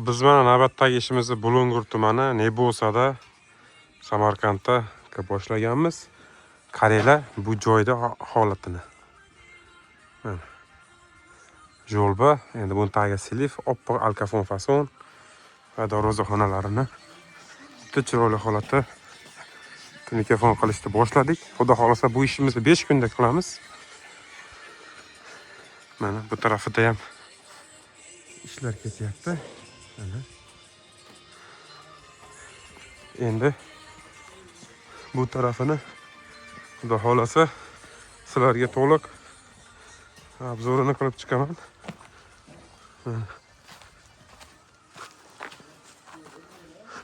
Biz mana navbatdagi ishimizni Bulung'ur tumani Nebosada, Samarqandda qilib boshlaganmiz. Qaranglar bu joyda holatini. Mana. Jo'lba, endi buni tagiga silif, oppoq alkafon fason va darvozaxonalarini juda chiroyli holatda tunikafon qilishni boshladik. Xudo xohlasa, bu ishimizni 5 kunda qilamiz. Mana bu tarafida ham ishlar ketyapti. Mana. Endi bu tarafini, Xudo xohlasa, sizlarga to'liq обзор ini qilib chiqaman. Mana.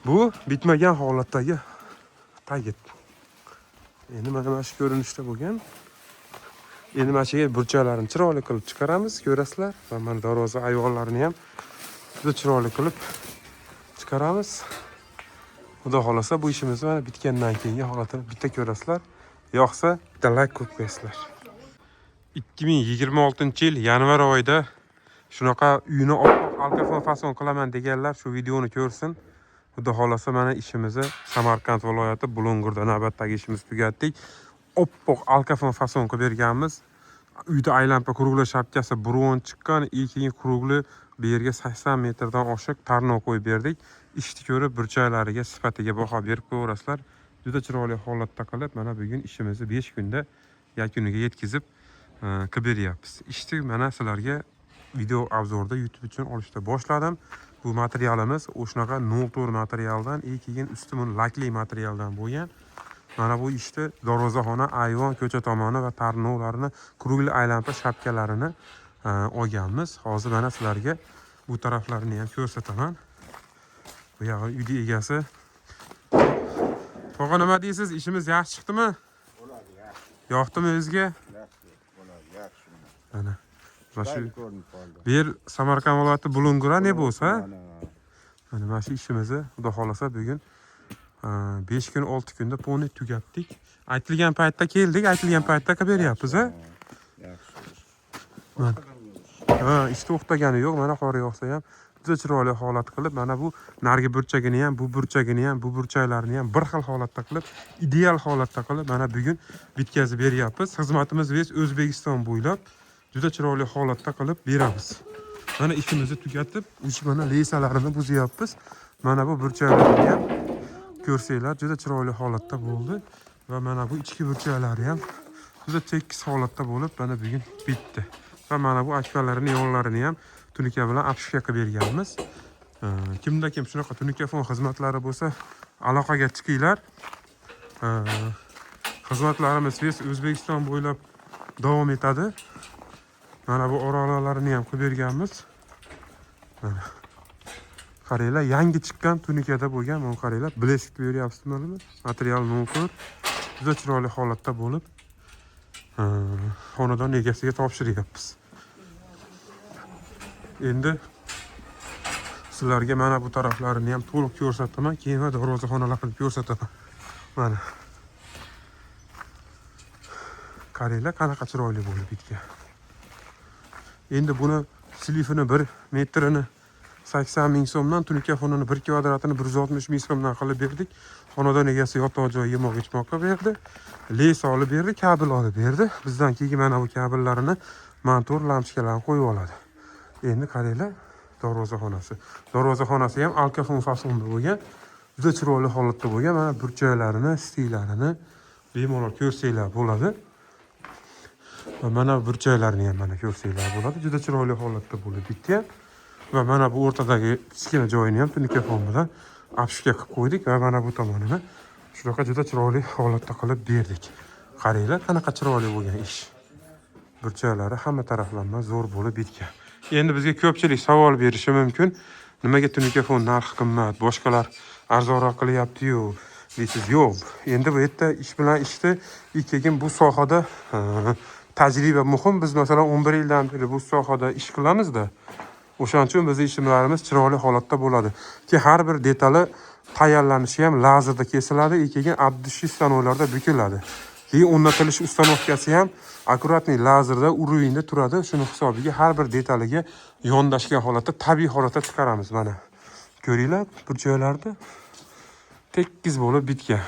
Bu bitmagan holatdagi tagi. Endi mana shu ko'rinishda bo'lgan. Endi mana shu yer burchaklarini chiroyli qilib chiqaramiz, ko'rasizlar. Va mana darvoza ayvonlarini ham juda chiroyli qilib chiqaramiz. Xudo xohlasa, bu ishimizni mana bitgandan keyingi holatini bitta ko'rasizlar. Yoqsa, bitta like qo'yib qo'yasizlar. 2026-yil yanvar oyida shunaqa uyni oppoq alkafon fason qilaman deganlar shu videoni ko'rsin. Xudo xohlasa, mana ishimizni Samarqand viloyati Bulung'urda navbatdagi ishimizni tugatdik. Oppoq alkafon fason qilib berganmiz. Uyda aylanpa круглый shapkasi bron chiqqan, keyin круглый bu yerga 80 metrdan oshiq tarnov qo'yib berdik. Ishni ko'rib, burchaklariga, sifatiga baho berib qo'yaverasizlar. Juda chiroyli holatda qilib, mana bugun ishimizni 5 kunda yakuniga yetkazib qilib beryapmiz. Ishni mana sizlarga video обзор da YouTube uchun olishda boshladim. Bu materialimiz o'shanaqa 04 materialdan, keyin usti buni lakli materialdan bo'lgan. Mana bu ishni darvozaxona, ayvon, ko'cha tomoni va tarnovlarni, круглый aylanpa shapkalarini olganmiz. Hozir mana sizlarga bu taraflarini ham ko'rsataman. Bu yog'i uyni egasi. Tog'a, nima deysiz? Ishimiz yaxshi chiqdimi? Bo'ladi, yaxshi. Yoqdimi o'ziga? Yaxshi bo'ladi, yaxshi. Mana. Mana shu Chiroyli ko'rinib qoldi. Bu yer Samarqand viloyati Bulung'ur ne bo'lsa, Mana, mana shu ishimizni, Xudo xohlasa, bugun 5 kun, 6 kunda полный tugatdik. Aytilgan paytda keldik, aytilgan paytda qilib beryapmiz, a? Yaxshi. Mana. Ha, ish to'xtagani yo'q. Mana qor yog'sa ham juda chiroyli holat qilib, mana bu narigi burchagini ham, bu burchagini ham, bu burchaklarini ham bir xil holatda qilib, ideal holatda qilib, mana bugun bitkazib beryapmiz. Xizmatimiz весь O'zbekiston bo'ylab juda chiroyli holatda qilib beramiz. Mana ishimizni tugatib, uch mana lesalarini buzyapmiz. Mana bu burchaklarni ham ko'rsanglar, juda chiroyli holatda bo'ldi va mana bu ichki burchaklari ham juda tekis holatda bo'lib, mana bugun bitdi. Va mana bu akfalarini yonlarini ham tunika bilan обшивка qilib berganmiz. Kimda kim shunaqa tunikafon xizmatlari bo'lsa, aloqaga chiqinglar. Xizmatlarimiz весь O'zbekiston bo'ylab davom etadi. Mana bu oralarini ham qilib berganmiz. Mana. Qaranglar, yangi chiqqan tunikada bo'lgan, mana qaranglar, блеск beryapsizmi? Material 04, juda chiroyli holatda bo'lib, xonadon egasiga topshiryapmiz. Endi sizlarga mana bu taraflarini ham to'liq ko'rsataman, keyin va darvozaxonalarni ko'rsataman. Mana. Qaranglar, qanaqa chiroyli bo'lib bitgan. Endi buni silifini 1 metrini 80 ming so'mdan, tunika fonini 1 kvadratini 160 ming so'mdan qilib berdik. Xonadon egasi yotoq joy, yemoq ichmoq qilib berdi. Les olib berdi, kabel olib berdi. Bizdan keyin mana bu kabellarini, montor lampochkalarni qo'yib oladi. Endi qaranglar, darvozaxonasi. Darvozaxonasi ham alkafon fasonda bo'lgan. Juda chiroyli holatda bo'lgan. Mana burchaklarini, stillarini bemalol ko'rsanglar bo'ladi. Va mana burchaklarini ham mana ko'rsanglar bo'ladi. Juda chiroyli holatda bo'lib bitgan. Va mana bu o'rtadagi kichkina joyini ham tunikafon bilan обшивка qilib qo'ydik va mana bu tomonini shunaqa juda chiroyli holatda qilib berdik. Qaranglar, qanaqa chiroyli bo'lgan ish. Burchaklari hamma taraflama zo'r bo'lib bitgan. Endi bizga ko'pchilik savol berishi mumkin. Nimaga tunikafon narxi qimmat, boshqalar arzonroq qilyapti-yu deysiz. Yo'q. Endi bu yerda ish bilan ishni, keyin bu sohada tajriba muhim. Biz, masalan, 11 yildan beri bu sohada ish qilamizda. O'shaning uchun bizning ishlarimiz chiroyli holatda bo'ladi. Ki har bir detali tayyorlanishi ham lazerda kesiladi, keyin обдувший stanoklarda bukiladi. Keyin o'rnatilish установка si ham аккуратный lazerda уровень da turadi. Shuni hisobiga har bir detaliga yondashgan holatda, tabiiy holatda chiqaramiz mana. Ko'ringlar, burchaklarida tekis bo'lib bitgan.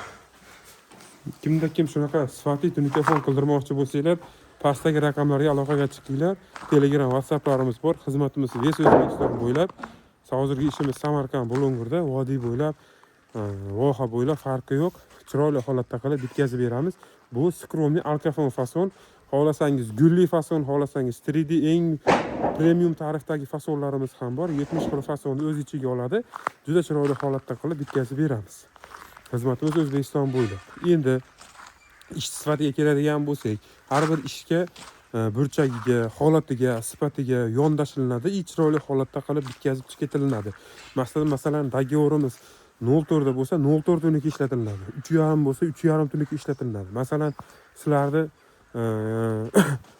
Kimda kim shunaqa sifatli tunuka qildirmoqchi bo'lsanglar, pastdagi raqamlarga aloqaga chiqinglar. Telegram, WhatsApplarimiz bor. Xizmatimiz весь O'zbekiston bo'ylab. Hozirgi ishimiz Samarqand, Bulung'urda, vodiy bo'ylab, voha bo'ylab farqi yo'q. Chiroyli holatda qilib bitkazib beramiz. Bu скромный alkafon fason. Xohlasangiz gulli fason, xohlasangiz 3D eng premium tarifdagi fasonlarimiz ham bor. 70 xil fasonni o'z ichiga oladi. Juda chiroyli holatda qilib bitkazib beramiz. Xizmatimiz O'zbekiston bo'ylab. Endi ish sifatiga keladigan bo'lsak, har bir ishga burchagiga, holatiga, sifatiga yondashilinadi и chiroyli holatda qilib bitkazib ketilinadi. Masalan, договор imiz 0,4 da bo'lsa, 0,4 tunuka ishlatilinadi. 3,5 bo'lsa, 3,5 tunuka ishlatilinadi. Masalan, sizlarni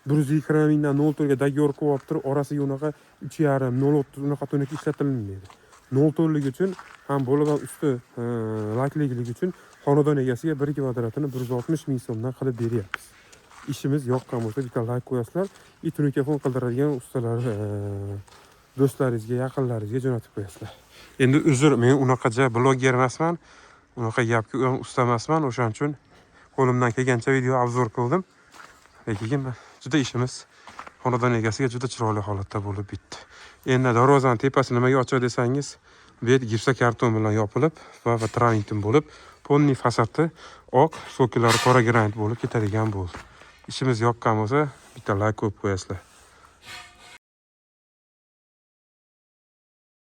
120 mingdan 0,4 ga договор qilib olib turib, orasiga unaqa 3,5, 0,30 unaqa tunuka ishlatilinmaydi. 0,4lik uchun ham bo'lib, ham usti laklikligi uchun xonadon egasiga bir kvadratini 160 ming so'mdan qilib beryapmiz. Ishimiz yoqqan bo'lsa, bitta layk qo'yasizlar и tunukafon qildiradigan ustalar do'stlaringizga, yaqinlaringizga jo'natib qo'yasizlar. Endi uzr, men unaqaja bloger emasman, unaqa gapga ham usta emasman, o'shaning uchun qo'limdan kelgancha video обзор qildim. Lekin juda ishimiz xonadon egasiga juda chiroyli holatda bo'lib bitdi. Endi darvozani tepasi nimaga ochiq desangiz, bu yer gipsokarton bilan yopilib va travertin bo'lib, полный fasadi oq, so'kilari qora granit bo'lib ketadigan bo'ldi. Ishimiz yoqqan bo'lsa, bitta layk qo'yib qo'yasizlar.